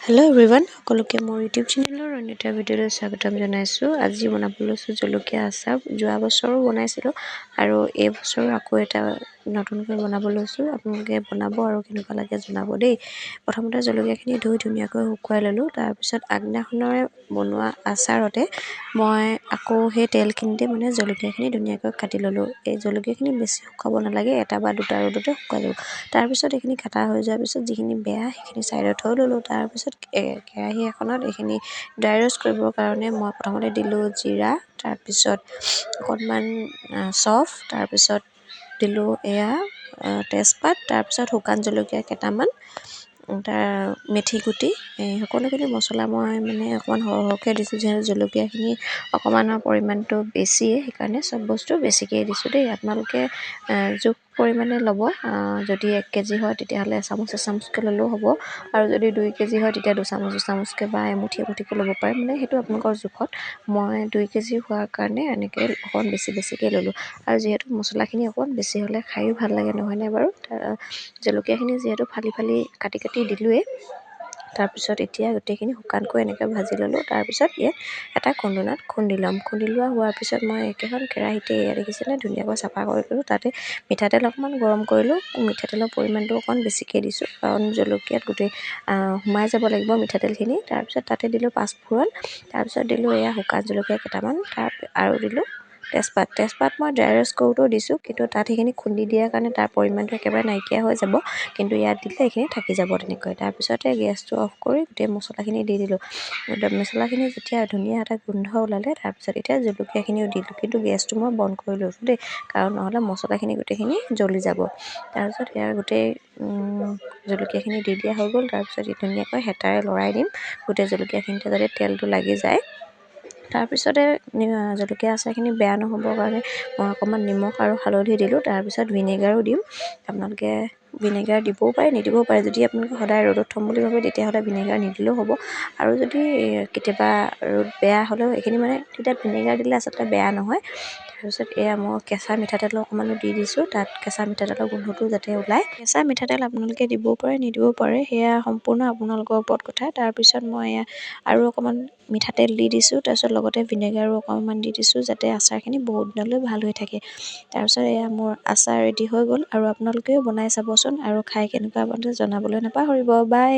Hello' everyone, সকলোকে মোৰ YouTube চেনেলৰ অন্য এটা ভিডিঅ'লৈ স্বাগতম জনাইছোঁ। আজি বনাব লৈছোঁ জলকীয়া আচাৰ। যোৱা বছৰো বনাইছিলোঁ আৰু এই বছৰো আকৌ এটা নতুনকৈ বনাব লৈছোঁ। আপোনালোকে বনাব আৰু কেনেকুৱা লাগে জনাব দেই। প্ৰথমতে জলকীয়াখিনি ধুই ধুনীয়াকৈ শুকুৱাই ল'লোঁ। তাৰপিছত আগদিনাখনৰে বনোৱা আচাৰতে মই আকৌ সেই তেলখিনিতে মানে জলকীয়াখিনি ধুনীয়াকৈ কাটি ল'লোঁ। এই জলকীয়াখিনি বেছি শুকাব নালাগে, এটা বা দুটা ৰ'দতে শুকাই যাব। তাৰপিছত এইখিনি কাটা হৈ যোৱাৰ পিছত যিখিনি বেয়া সেইখিনি ছাইডত থৈ ল'লোঁ। তাৰপিছত কেৰাহী এখনত এইখিনি ড্ৰাই ৰ'ষ্ট কৰিবৰ কাৰণে মই প্ৰথমতে দিলোঁ জিৰা, তাৰপিছত অকণমান চফ, তাৰপিছত দিলোঁ এয়া তেজপাত, তাৰপিছত শুকান জলকীয়া কেইটামান, তাৰ মেথি গুটি, এই সকলোখিনি মছলা মই মানে অকণমান সৰহ সৰহকৈ দিছোঁ, যিহেতু জলকীয়াখিনি অকণমানৰ পৰিমাণটো বেছিয়ে, সেইকাৰণে চব বস্তু বেছিকৈয়ে দিছোঁ দেই। আপোনালোকে জোখ পৰিমাণে ল'ব। যদি 1 কেজি হয়, তেতিয়াহ'লে এচামুচ এচামুচকৈ ল'লেও হ'ব আৰু যদি 2 কেজি হয়, তেতিয়া দুচামুচ দুচামুচকৈ বা এমুঠি এমুঠিকৈ ল'ব পাৰে। মানে সেইটো আপোনালোকৰ জোখত। মই 2 কেজি হোৱাৰ কাৰণে এনেকৈ অকণ বেছি বেছিকৈ ল'লোঁ আৰু যিহেতু মছলাখিনি অকণ বেছি হ'লে খায়ো ভাল লাগে, নহয়নে বাৰু? জলকীয়াখিনি যিহেতু ফালি ফালি কাটি কাটি দিলোঁৱেই। তাৰপিছত এতিয়া গোটেইখিনি শুকানকৈ এনেকৈ ভাজি ল'লোঁ। তাৰপিছত ইয়াত এটা খুন্দনাত খুন্দি ল'ম। খুন্দি লোৱা হোৱাৰ পিছত মই একেখন কেৰাহীতে, এয়া দেখিছেনে, ধুনীয়াকৈ চাফা কৰি ল'লোঁ। তাতে মিঠাতেল অকণমান গৰম কৰিলোঁ। মিঠাতেলৰ পৰিমাণটো অকণ বেছিকৈ দিছোঁ, কাৰণ জলকীয়াত গোটেই সোমাই যাব লাগিব মিঠাতেলখিনি। তাৰপিছত তাতে দিলোঁ পাঁচফোৰণ, তাৰপিছত দিলোঁ এয়া শুকান জলকীয়া কেইটামান, তাৰ আৰু দিলোঁ তেজপাত। তেজপাত মই ড্ৰাই ৰ'ষ্ট কৰোঁতেও দিছোঁ, কিন্তু তাত সেইখিনি খুন্দি দিয়াৰ কাৰণে তাৰ পৰিমাণটো একেবাৰে নাইকিয়া হৈ যাব, কিন্তু ইয়াত দিলে এইখিনি থাকি যাব তেনেকৈ। তাৰপিছতে গেছটো অফ কৰি গোটেই মছলাখিনি দি দিলোঁ। মছলাখিনি যেতিয়া ধুনীয়া এটা গোন্ধ ওলালে, তাৰপিছত এতিয়া জলকীয়াখিনিও দিলোঁ, কিন্তু গেছটো মই বন্ধ কৰি লৈছোঁ দেই, কাৰণ নহ'লে মছলাখিনি গোটেইখিনি জ্বলি যাব। তাৰপিছত ইয়াৰ গোটেই জলকীয়াখিনি দি দিয়া হৈ গ'ল। তাৰপিছত ধুনীয়াকৈ হেতাৰে লৰাই দিম গোটেই জলকীয়াখিনিতে যাতে তেলটো লাগি যায়। তাৰপিছতে জলকীয়া আচাৰখিনি বেয়া নহ'বৰ কাৰণে মই অকণমান নিমখ আৰু হালধি দিলোঁ। তাৰপিছত ভিনেগাৰো দিম। আপোনালোকে ভিনেগাৰ দিবও পাৰে, নিদিবও পাৰে। যদি আপোনালোকে সদায় ৰ'দত থ'ম বুলি ভাবে, তেতিয়াহ'লে ভিনেগাৰ নিদিলেও হ'ব আৰু যদি কেতিয়াবা ৰ'দ বেয়া হ'লেও এইখিনি মানে তেতিয়া ভিনেগাৰ দিলে আচলতে বেয়া নহয়। তাৰপিছত এয়া মই কেঁচা মিঠাতেলো অকণমানো দি দিছোঁ তাত, কেঁচা মিঠাতেলৰ গোন্ধটো যাতে ওলায়। কেঁচা মিঠাতেল আপোনালোকে দিবও পাৰে, নিদিবও পাৰে, সেয়া সম্পূৰ্ণ আপোনালোকৰ ওপৰত কথা। তাৰপিছত মই এয়া আৰু অকণমান মিঠাতেল দি দিছোঁ। তাৰপিছত লগতে ভিনেগাৰো অকণমান দি দিছোঁ, যাতে আচাৰখিনি বহুত দিনলৈ ভাল হৈ থাকে। তাৰপিছত এয়া মোৰ আচাৰ ৰেডি হৈ গ'ল আৰু আপোনালোকেও বনাই চাবচোন আৰু খাই কেনেকুৱা পালে জনাবলৈ নাপাহৰিব। বাই।